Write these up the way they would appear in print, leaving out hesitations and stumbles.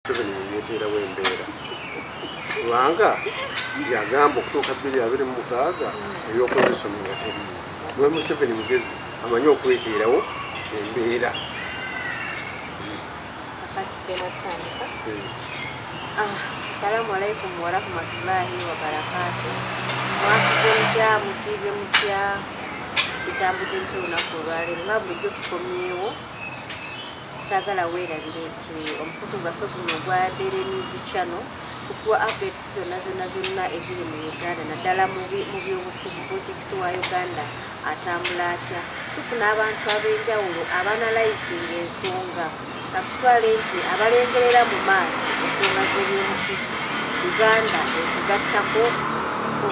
Museveni yeyeteerawo embeera, kubanga yagamba okutuuka 2026 eby'opposition nga teriiwo. Mwami Museveni mugezi, amanyi okweteerawo embeera. Akati tugenda tutandika. Assalamu alaikum warahmatullahi wabarakatu. Mwasuze mutya? Musiibye mutya? Bitambudde ntya olunaku olwaleero? Nga bulijjo tukomyewo. Saagala weerabire nti omukutu gwaffe guno ogwa Daily News Channel tukuwa updates zonna zonna zonna eziri mu Uganda, naddala mu byobufuzi, politics wa Uganda atambula atya. Tufuna abantu ab'enjawulo abanalyzinga ensonga, katutwale nti abalengerera mu maaso ensonga z'ebyobufuzi. Uganda etugattako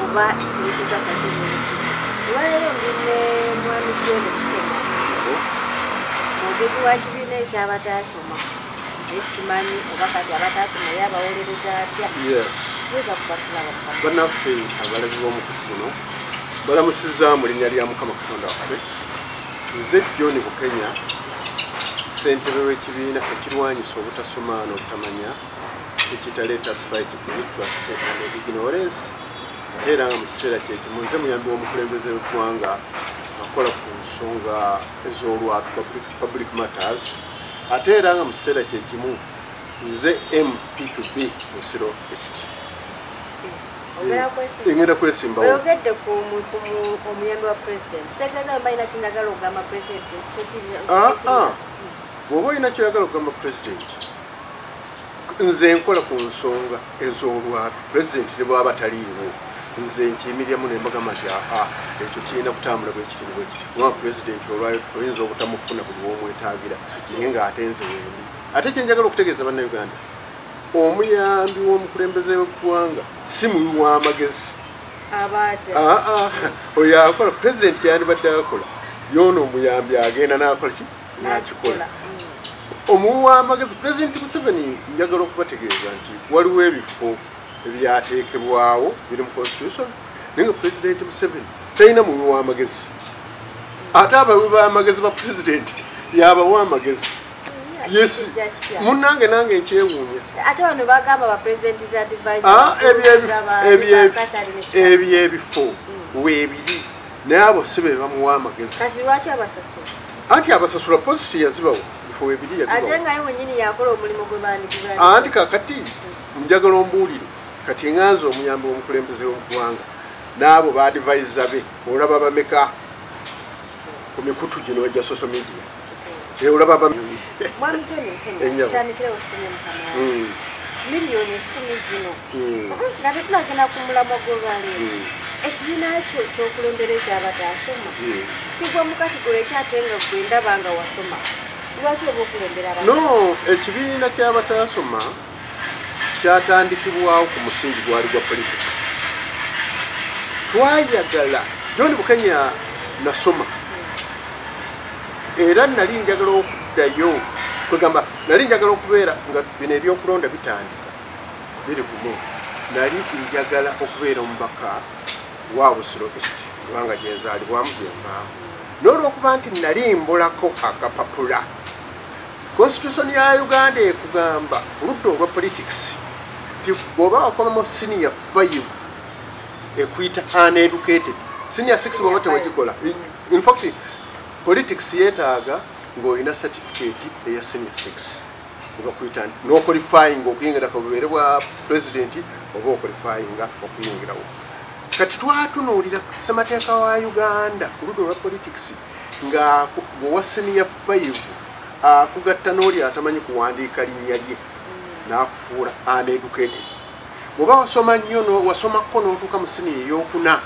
oba tetugattako ebyobufuzi? Olwaleero ndi ne Mwami John Bukenya, mwogezi wa kibiina ekyabataasoma, naye simanyi oba kati abataasoma ye abawolereza atya. Yes. Buuza kubatulaba. Bannaffe abalabi b'omukutu guno, balamusizza mu linnya lya Mukama Katonda waffe. Nze John Bukenya, ssentebe w'ekibiina ekirwanyisa obutasoma n'obutamanya, ekiyita Let Us Fight Illiteracy and Ignorance. Ate era nga mu kiseera kyekimu nze muyambi w'omukulembeze w'eggwanga akola ku nsonga ez'olwatu, public matters. Ate era nga mu kiseera kyekimu nze MP2B Busiro East. Ogenda kwesimba? Ngenda kwesimbawo. Oyogedde ku omuyambi wa president, kitegeeza mba alina kinjagala okugamba president tuukiriza? Ah, ah. Bw'oba olina kyoyagala okugamba president, nze nkola ku nsonga ez'olwatu. President ne bwaba taliiwo, nze nkiyimiriramu ne mbagamba nti aa, ekyo kirina kutambula bwekiti ne bwekiti, kubanga president olwayo oyinza obutamufuna buli womwetaagira, naye ng'ate nze wendi. Ate kyenjagala okutegeeza Bannayuganda, omuyambi w'omukulembeze w'eggwanga si muwi w'amagezi. Abaatya? Aa, oyo akola president yandibadde akola, yoona omuyambi agenda n'akola ki? N'akikola. Omuwi w'amagezi President Museveni, njagala okubategeeza nti waliwo ebifo ebyateekebwawo biri mu constitution, naye nga President Museveni talina muwi w'amagezi. Ate abawi b'amagezi ba president yabawa amagezi. Yes, munnange, nange nkyewuunya. Ate bano bagamba ba president advisor. Ah, ebyo ebifo weebiri, naye abo si be bamuwa amagezi. Kati lwaki abasasula? Anti abasasula post yazibawo, bifo weebiri Ate yazibawo. nga ye mwennyini yakola omulimu gwe bandikibwa. Anti kakati njagala ombuulire, kati ŋŋanza omuyambi w'omukulembeze w'omuggwanga n'abo ba advisor be olaba bameka ku mikutu gino egya social media? Olaba Mwami John Bukenya, Ennyabo. tutandikirewo, tukomye mukama wange. 1,000,000 zino, nga tetunagenda ku mulamwa gw'olwaleero, ekibiina kyo kyokulembera ekyabataasoma kigwa mu category ekyate nga gwe ndaba nga wasoma? Lwaki oba okulembera abantu? No, ekibiina ky'abataasoma kyatandikibwawo ku musingi gwali gwa politics. Twayagala, John Bukenya nasoma, era nali njagala okuddayo, kwegamba nali njagala okubeera nga bino ebyokulonda bitandika biri gumu, nali njagala okubeera omubaka wa Busiro East, kubanga gyenzaalibwamu, gyenvaamu. N'olwokuba nti nali mbulako akapapula, constitution ya Uganda ekugamba ku ludda olwa politics nti bw'oba wakomamu senior 5 ekuyita uneducated. Senior 6 bw'oba tewagikola. In fact, politics yeetaaga ng'olina certificate eya senior 6, ebakuyita noqualifying okuyingira kabubeere bwa president oba oqualifyinga okuyingirawo. Kati twatunuulira ssemateeka wa Uganda ku ludda olwa politics nga bw'owa senior 5 akugatta n'oli atamanyi kuwandiika linnya lye n'akufuula uneducated. Bw'oba wasoma nnyo, wasomako n'otuuka mu siniya eyokuna,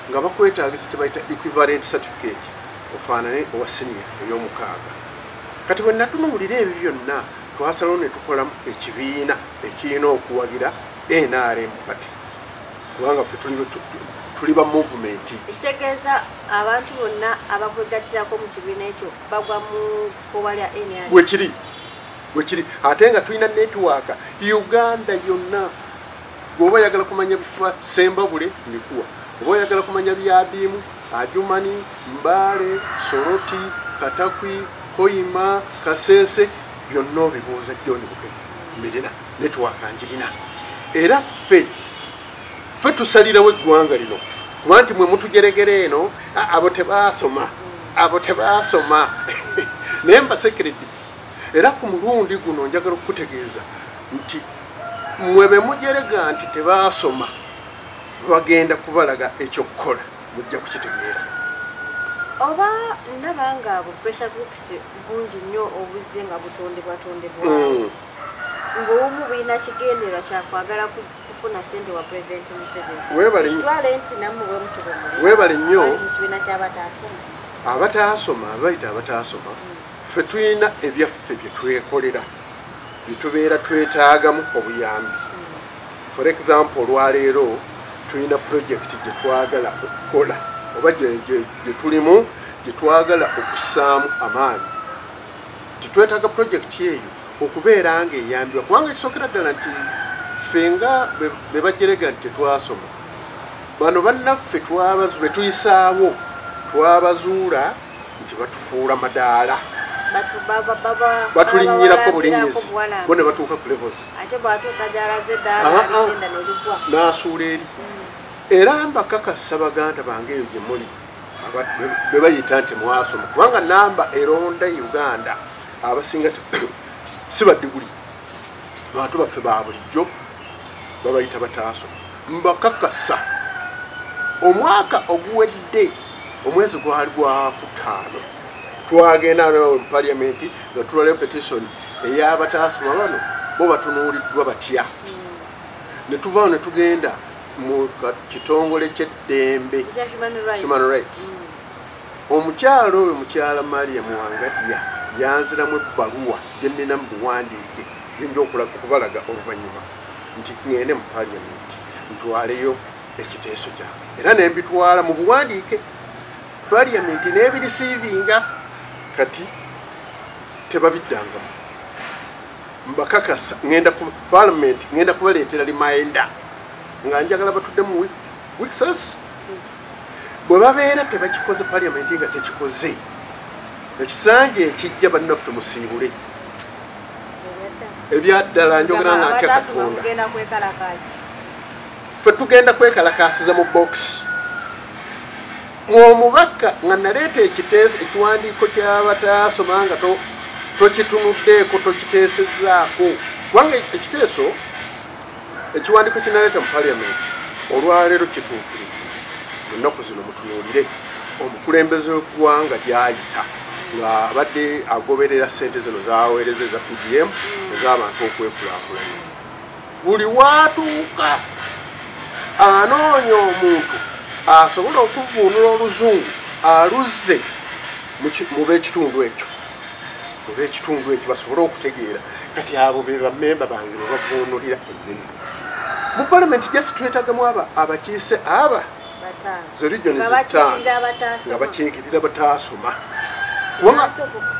nga bakwetaagisa kye bayita equivalent certificate ofaanane owa siniya ey'omukaaga. Kati bwe natunuulira ebyo byonna, twasalawo ne tukolamu ekibiina ekirina okuwagira NRM party, kubanga ffe tuli ba movement. Ekitegeeza abantu bonna abakwegattirako mu kibiina ekyo bagwa mu kkowa lya NRM? Bwekiri, bwekiri. Ate nga tulina network Uganda yonna. Bw'oba oyagala kumanya bifa Sembabule, mbikuwa. Oba oyagala kumanya byabiimu, Adjumani, Mbale, Soroti, Katakwi, Hoima, Kasese, byonna obibuuza John Bukenya, mbirina. Network njirina. Era ffe tusalirawo eggwanga lino. Kuba nti mwe mutugeregere eno, abo tebaasoma, abo tebaasoma. Naye mbasekeredi. Era ku mulundi guno njagala okukutegeeza nti mwe be mujerega nti tebaasoma, bagenda kubalaga ekyokukola, mujja kukitegeera. Oba ndaba bu pressure groups bungi nnyo obuzze nga butondebwatondebwa. Ng'obumu bulina kigendererwa kya kwagala kufuna ssente wa President Museveni. Kitwale nti nammwe bwe mutyo bwe muli. Weebale nnyo. Mu kibiina ky'abataasoma. Abataasoma, abayita abataasoma, ffe tulina ebyaffe bye twekolera, bye tubeera twetaagamu obuyambi. For example, olwaleero tulina project gye twagala okukola oba gye tulimu gye twagala okussaamu amaanyi. Tetwetaaga project eyo okubeera ng'eyambibwa, kubanga ekisookera ddala nti ffe nga be bajerega nti tetwasoma, bano bannaffe be tuyisaawo twabazuula nti batufuula madaala, batulinnyirako bulinnyizi, bo ne batuuka ku levels ate bw'atuuka gy'alaze eddaala aligenda ne ligwa n'asuula eri. Era mbakakasa baganda bange eyo gye muli be bayita nti mwasoma, kubanga namba eronda Uganda abasinga si baddiguli, bantu baffe ba bulijjo babayita bataasoma. Mbakakasa omwaka oguwedde, omwezi gwali gwa kutaano, twagenda mu parliament nga tulwalayo petition ey'abataasoma bano bo batunuuliddwa batya. Ne tuvaawo ne tugenda mu kitongole ky'eddembe Human Rights. Omukyalo oyo mukyala Maria Muwangadya yanziramu ebbaluwa gye nnina mu buwandiike gye nja okubalaga oluvannyuma nti ŋŋende mu parliament ntwaleyo ekiteeso kyange, era ne mbitwala mu buwandiike, parliament n'ebirisiivinga. Kati tebabiddangamu. Mbakakasa ŋŋenda ku parliament, ŋŋenda kubaleetera reminder nga njagala batudde mu weeks. Bwe babeera tebakikoze, parliament nga tekikoze, ekisanja ekijja bannaffe musiibule. Ebyaddala njogera nga ntya Katonda. Ffe tugenda kwekalakaasiza mu box. Omubaka nga naleeta ekiteeso, ekiwandiiko ky'abataasoma nga tokitunuddeeko, tokiteesezaako, kubanga ekiteeso, ekiwandiiko kinaleeta mu parliament olwaleero kituukiridde. Mu nnaku zino mutunuulire omukulembeze w'eggwanga gy'ayita ng'abadde agoberera ssente zino z'aweereza eza PDM ez'abantu okwekulaakulanya. Buli waatuuka anoonya omuntu asobola okuvvuunula oluzungu aluzze mu b'ekitundu ekyo, mu b'ekitundu ekyo basobole okutegeera. Kati abo be bammemba bange be bavuunulira ennimi mu parliament. Just twetaagamu abakiise aba ze region zitaano nga bakiikirira bataasoma.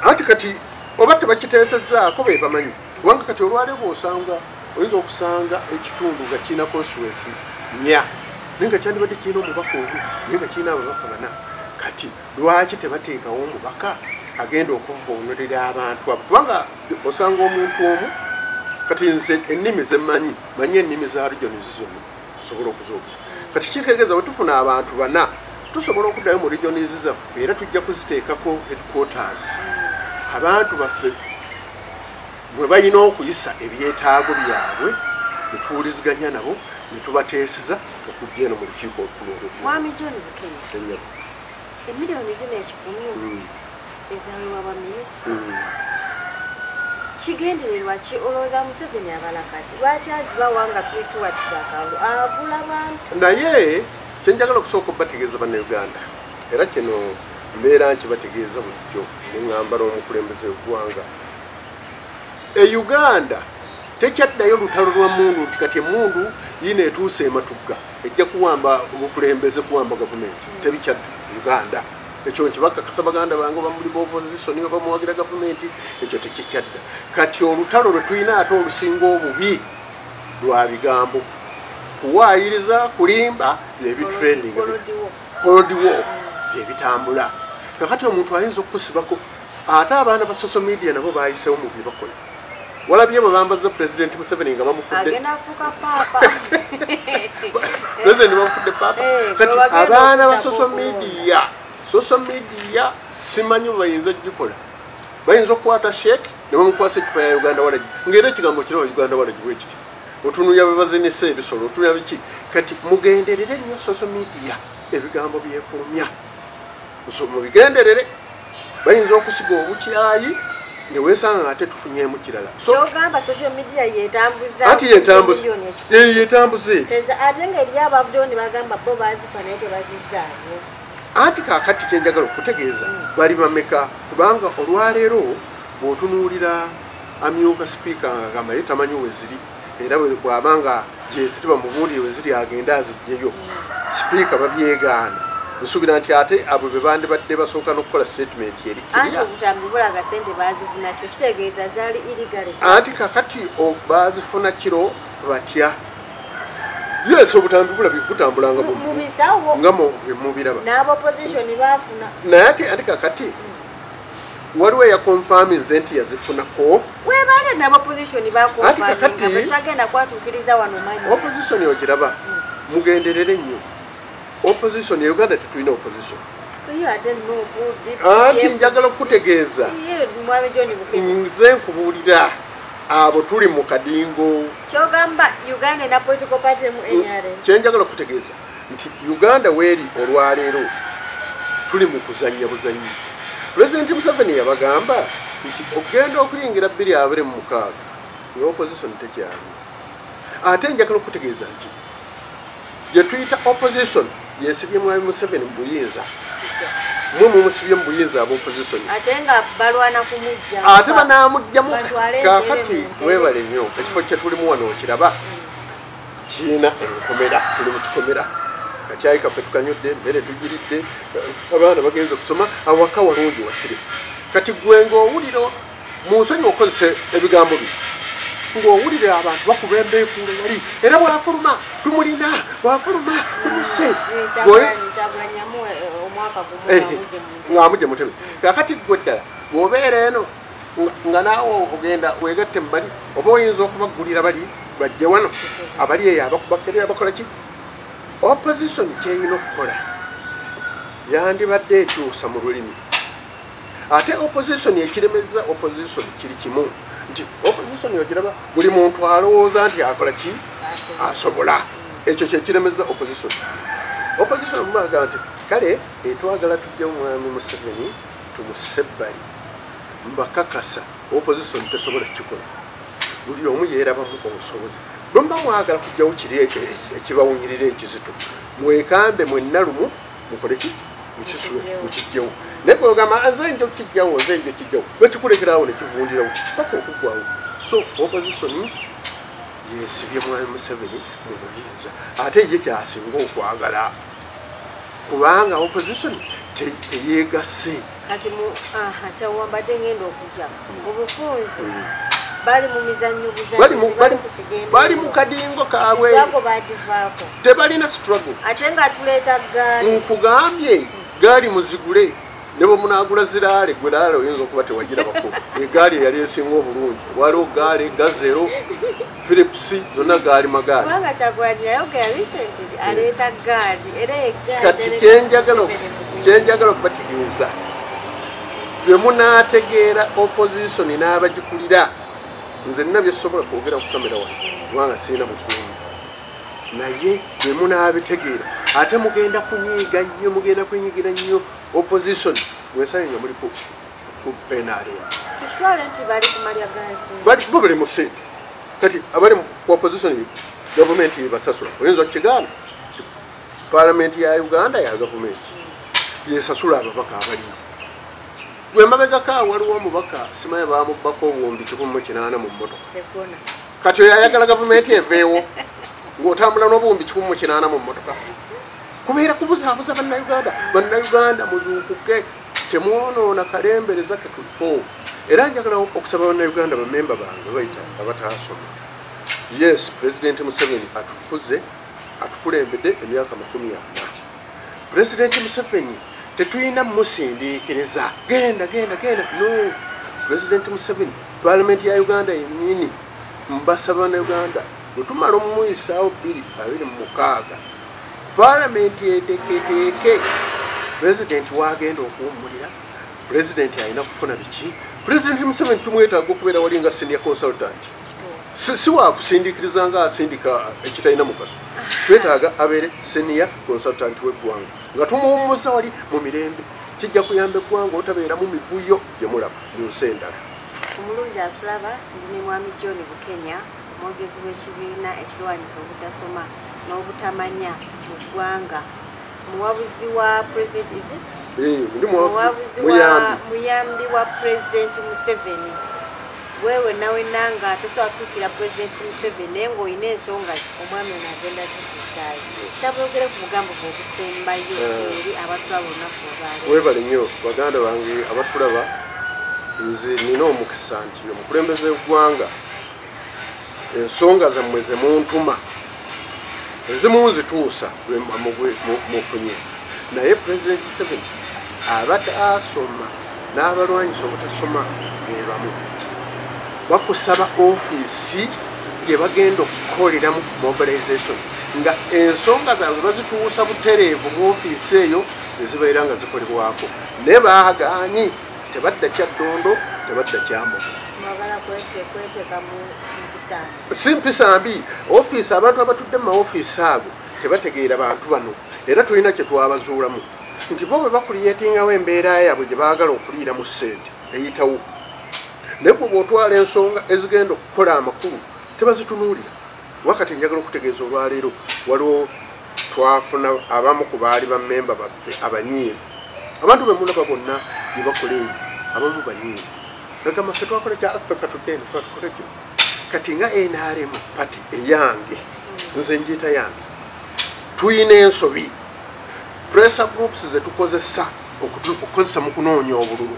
Anti kati oba tebakiteesezzaako be bamanyi, kubanga kati olwaleero bw'osanga oyinza okusanga ekitundu nga kirina constituency 4, naye nga kyandibadde kirina omubaka omu, naye nga kirina ababaka 4. Kati lwaki tebateekawo omubaka agenda okuvuunulira abantu abo? Kubanga osanga omuntu omu, kati nze ennimi ze mmanyi, manyi ennimi za regions zonna nsobola okuzoogera. Kati kitegeeza bwe tufuna abantu 4 tusobola okuddayo mu regions zaffe, era tujja kuziteekako headquarters abantu baffe bwe balina okuyisa ebyetaago byabwe, ne tuwuliziganya nabo ne tubateeseza okujja eno mu lukiiko olukulu olw'eggwanga. Mwami John Bukenya, emiliyoni zino 100 ezaweebwa baminisita, kigendererwa ki? Olowooza Museveni abala kati lwaki azibawa nga tuli tuwatiza akalulu agula bantu? Naye kyenjagala okusooka okubategeeza bannayuganda, era kino mbeera nkibategeeza bulijjo ne ŋŋamba n'omukulembeze w'eggwanga, e Uganda tekyaddayo lutalo lwa mmundu nti kati emmundu yiino etuuse ematugga ejja kuwamba obukulembeze, kuwamba gavumenti. Tebikyadda Uganda. Ekyo nkibakakasa baganda bange oba muli opposition oba muwagira gavumenti, ekyo tekikyadda. Kati olutalo lwe tulina ate olusinga obubi lwa bigambo, kuwaayiriza, kulimba, byebitrending, cold war byebitambula. Kakati omuntu ayinza okukusibako, ate abaana ba social media nabo bayisewo mu bye bakola. Walabye bwe bambaza President Museveni nga bamufudde agenda afuuka paapa. President bamufudde paapa. Kati abaana ba social media, social media simanyi bayinza gikola. Bayinza okukwata Sheikh ne bamukwasa ecupa ya Uganda Waragi, ng'era ekigambo kiraba Uganda Waragi bwe kiti. Otunuulira bwe bazinisa ebisolo, otunuulira biki. Kati mugenderere nnyo social media, ebigambo byefulumya. So mubigenderere, bayinza okusiga obukyayi ne weesanga ate tufunyeemu kirala. So kyogamba social media yetambuza. Ati yetambuza. Yetambuze. Ate ng'eri abavuddeyo ne bagamba bo baazifa naye tebazizzaayo. Anti kaakati kye njagala okutegeeza bali bameka, kubanga olwaleero bw'otunuulira amyuka sipiika ng'agamba ye tamanyi we ziri, era bw'aba nga gyeziri bamubuulire we ziri agende aziggyeyo. Sipiika babyegaana. Nsuubira nti ate abo be bandibadde basooka n'okukola statement eri Anti clear. Obutambi bulaga sente baazifuna, kyo kitegeeza zaali illegal. Anti kakati baazifuna kiro batya? Yes, obutambi bulabi butambulanga mu misawo nga mubiraba. N'abopposition baafuna. Naye ate kakati waliwo eyakonfaminze nti yazifunako. Webale n'abopposition Anti bakonfaminga. kakati Tetagenda kwatuukiriza wano manyi. Opposition ogiraba, mugenderere nnyo opposition e Uganda. Tetulina opposition. Yo ate NUP. Anti njagala okutegeeza, Ye mwami John Bukenya, nze nkubuulira, abo tuli mu kadingo. Kyogamba Uganda ena political party mu NRM? Kyenjagala okutegeeza nti Uganda weeri olwaleero tuli mu kuzannya buzannyi. Pulezidenti Museveni yabagamba nti ogenda okuyingira 2026 nga opposition tekyali. Ate njagala okutegeeza nti gye tuyita opposition yesibye mwami Museveni mu buyinza. Mwe mumusibye mu buyinza aba opposition. Ate nga balwana kumujja. Ate banamugjamu. Batwale Kaakati entebe mu ntebe. Weebale nnyo. Ekifo kye tulimu wano okiraba kiina enkomera, tuli mu kikomera. Kakyayi kaffe tukanywedde, emmere tugiridde, abaana bagenze kusoma, awaka walungi wasirifu. Kati gwe ng'owulira mu nsonyi okozesa ebigambo bino, ng'owulira abantu bakuba embeekuulo wali, era bwafuluma tumulina, bwafuluma tumuse. Kyagulanyi yamuwa omwaka gumu ng'amugye mu ntebe. Ng'amugye mutebe. Kakati gwe ddala bw'obeera eno nga naawe ogenda wegatte mu bali, oba oyinza okubaggulira bali bajje wano abali eyo abakubakerera bakola ki? Opposition kyeyina okukola yandibadde ekyusa mu lulimi. Ate opposition ekiremeza opposition kiri kimu, nti opposition ogiraba buli muntu alowooza nti akola ki, asobola. Ekyo kyekiremeza opposition. Opposition mubaga nti kale etwagala tujje mwami Museveni tumusse ebbali, mbakakasa opposition tesobola kikola. Buli omu yeerabamu obusobozi. Bwe muba mwagala kujjawo kiri ekibawunyirira ekizito, mwekambe mwenna lumu mukole ki, mukisule, mukijjewo. Naye bwogamba nze nja okukijjawo, nze nja okukijjawo, lwekikulekerawo nekivundirawo paka okuggwawo. So opposition yesibye mwami Museveni mu buyinza, ate ye kyasinga okwagala, kubanga opposition teyeegase. Kati mu aha kyawambadde ngenda okujja mu bufunze, bali mu mizannyo buzannyo. Bali mu kadingo kaabwe. Struggle bagivaako. Tebalina struggle. Ate nga tuleeta gaali. Nkugambye gaali muzigule, ne bwe munaagula ziraale, gwe laale oyinza okuba tewagirabako. Egaali eyali esinga obulungi, waliwo gaali Gazelle, Philips, zonna gaali magaali. Kubanga Kyagulanyi yayogera recently aleeta gaali, era egaali Kati kyenjagala okubategeeza, bwe munaategeera opposition n'abagikulira, nze nina byesobola kwogera ku kamera wano kubanga sirina bukuumi, naye bwe munaabitegeera ate mugenda kunyiiga nnyo, mugenda kunyiigira nnyo opposition. Mwesange nga muli ku NRM. Tukitwale nti bali kumalya gansi. Bali bo bali mu ssente. Kati abali ku opposition gavumenti yebasasula, oyinza okukigaana? Palamenti ya Uganda ya gavumenti yesasula ababaka abaliyo. Gwe mabegako waliwo omubaka simanyi bamubbako 1,800 mu mmotoka. Segona. Kati oyo ayagala gavumenti eveewo ng'otambula n'800,000 mu mmotoka, kubeera kubuzaabuza Bannayuganda. Bannayuganda muzuukuke, temwonoona kalembereza ke tuliko. Era njagala okusaba Bannayuganda, bamemba bange bayita abataasoma, yes, President Museveni atufuze, atukulembedde emyaka 40. President Museveni tetulina musindiikiriza genda genda genda, no. President Museveni Paalamenti ya Uganda yennyini, mbasaba na Uganda bwe tumala omuyisaawo 2026, paalamenti eteeketeeke pulezidenti wagenda okuwummulira. Pulezidenti alina kufuna biki? Pulezidenti Museveni tumwetaaga okubeera wali nga senior consultant, si wakusindiikiriza nga asindika ekitalina mugaso. Twetaaga abeere senior consultant w'eggwanga nga tumuwummuza wali mu mirembe. Kijja kuyamba eggwanga otabeeramu mivuyo gye mulaba mu nsi endala. Omulungi atulaba, ndi ne Mwami John Bukenya, omwogezi w'ekibiina ekirwanyisa obutasoma n'obutamanya mu ggwanga, muwabuzi wa president, is it? Ndi muwabuzi wa muyambi wa President Museveni. Wewe nawe nanga tosobola kutuukira President Museveni, naye ng'olina ensonga, omwami ono agenda zituusaayo. Kyabwogere ku bugambo bwe obusembayo eri abatulaba olunaku olwaleero. Webale nnyo baganda bange abatulaba. Nze nina omukisa nti omukulembeze w'eggwanga ensonga zammwe ze muntuma ezimu nzituusa mufunye, naye President Museveni abataasoma n'abalwanyisa obutasoma be bamu bakusaba ofiisi gye bagenda okukoleramu mobilization, nga ensonga zaabwe bazituusa butereevu mu ofiisi eyo ezibeera nga zikolebwako, naye baagaanyi, tebadda Kyaddondo, tebadda Kyambogo. Si mpisa mbi. Ofiisi, abantu abatudde mu maofiisi ago tebategeera bantu bano, era tulina kye twabazuulamu nti bo bwe bakuliyetingawo embeera yaabwe gye baagala okuliira mu ssente eyitawo, naye gwe bw'otwala ensonga ezigenda okukola amakulu tebazitunuulira. Wakati njagala okutegeeza olwaleero waliwo twafuna abamu ku baali bammemba baffe abanyiivu. Abantu be mulaba bonna bye bakola eyo abamu banyiivu, bagamba ffe twakola kya ffe katudde eno twakola kino. Kati nga NRM party eyange, nze njiyita yange, tuyina ensobi pressure groups ze tukozesa okukozesa mu kunoonya obululu.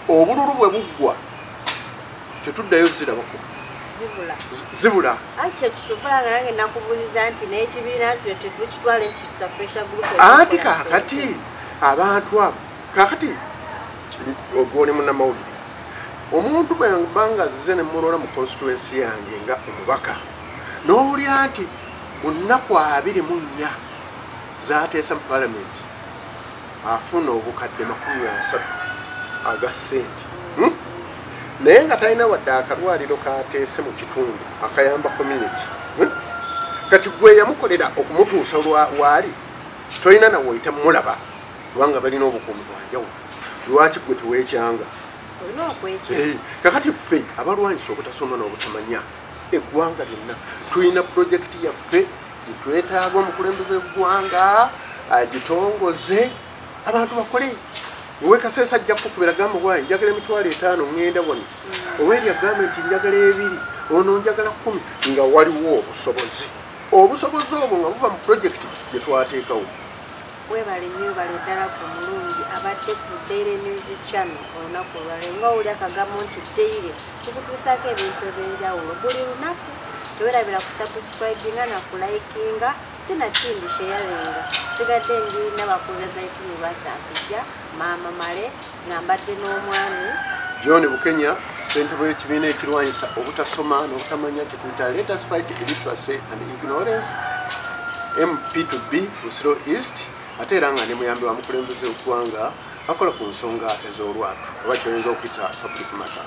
Obululu bwe buggwa tetuddayo zirabako, zibula. Anti kakati abantu abo, kakati ogwoli munnamawulire, omuntu bwe mbanga azze ne mulola mu constituency yange nga omubaka, n'owulira nti mu nnaku 24 z'ateesa mu paalamenti afuna obukadde 30 aga ssente, naye nga talina wadde akalwaliro k'ateese mu kitundu akayamba community. Kati gwe yamukolera okumutuusa waali tolina nawe oyita mulaba, kubanga balina obukuumi bwanjawulo. Lwaki gwe teweekyanga? Kakati ffe abalwanyisa obutasoma n'obutamanya eggwanga lyonna tulina pulojekiti yaffe gyetwetaaga omukulembeze w'eggwanga agitongoze abantu bakole. Owekaseesa ajja kukubira gamba waayi njagala 50,000 ŋŋenda wano, oweeri agambe nti njagala 2, ono njagala 10, nga waliwo obusobozi. Obusobozi obwo nga buva mu pulojekiti gye twateekawo. Webale nnyo, bale ddala ku mulungi abadde ku Daily News Channel olunaku olwaleero. Nga owuli akagambo nti Daily, tukutuusaako ebintu ebyenjawulo buli lunaku. Tewerabira kusubscribinga na kulikinga, sinakindi sharinga. Sigadde ndi n'abakuza Zaituni Lwasampijja, Maama Male, nga mbadde n'omwami John Bukenya, ssentebe w'ekibiina ekirwanyisa obutasoma n'obutamanya kye tuyita Let Us Fight Illiteracy and Ignorance, MP2B Busiro East, ate era nga ne muyambi wa mukulembeze w'eggwanga akola ku nsonga ez'olwatu oba kyoyinza okuyita public matters.